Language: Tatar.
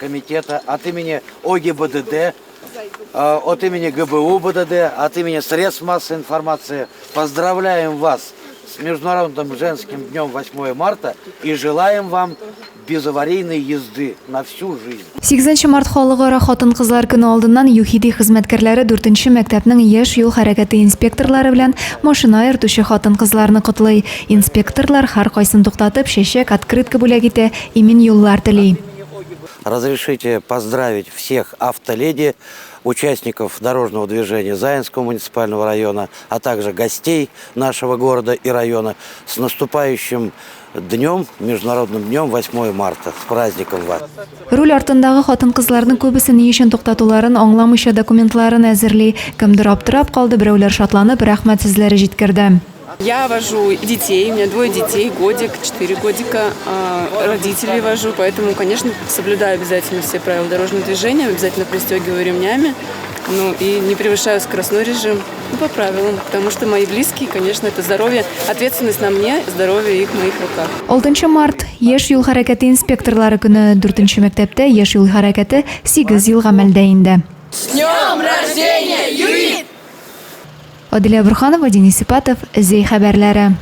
комитета, от имени ОГИБДД, от имени ГБУ БДД, от имени средств массовой информации поздравляем вас с Международным женским днем 8 марта и желаем вам безаварийной езды на всю жизнь. 8 март халыкара хатын-кызлар көне алдыннан ЮХИДИ хезмәткәрләре дүртенче мәктәпнең яшь юл хәрәкәте инспекторлары белән машина йөртүче хатын-кызларны котлый. Инспекторлар һәркайсын туктатып, чәчәк, открытка бүләк итә, имин юллар тели. Разрешите поздравить всех автоледи, участников дорожного движения Заинского муниципального района, а также гостей нашего города и района с наступающим днем, Международным днем 8 марта. С праздником вас! Руль артындагы хатын-кызларның күбесе ни өчен туктатуларын аңламыйча документларын әзерли. Кемдер аптырап калды, берәүләр шатланып, рәхмәт сүзләре җиткерде. Я вожу детей, у меня двое детей, годик, 4 годика, родителей вожу, поэтому, конечно, соблюдаю обязательно все правила дорожного движения, обязательно пристегиваю ремнями, ну и не превышаю скоростной режим, ну, по правилам, потому что мои близкие, конечно, это здоровье, ответственность на мне, здоровье их в моих руках. 6 март, яшь юл хәрәкәте инспекторлары көне. Дүртенче мәктәптә яшь юл хәрәкәте сигез ел гамәлдә инде. С днем рождения, ЮИД! Адилә Борһанова, Денис Ипатов, Зәй хәбәрләре.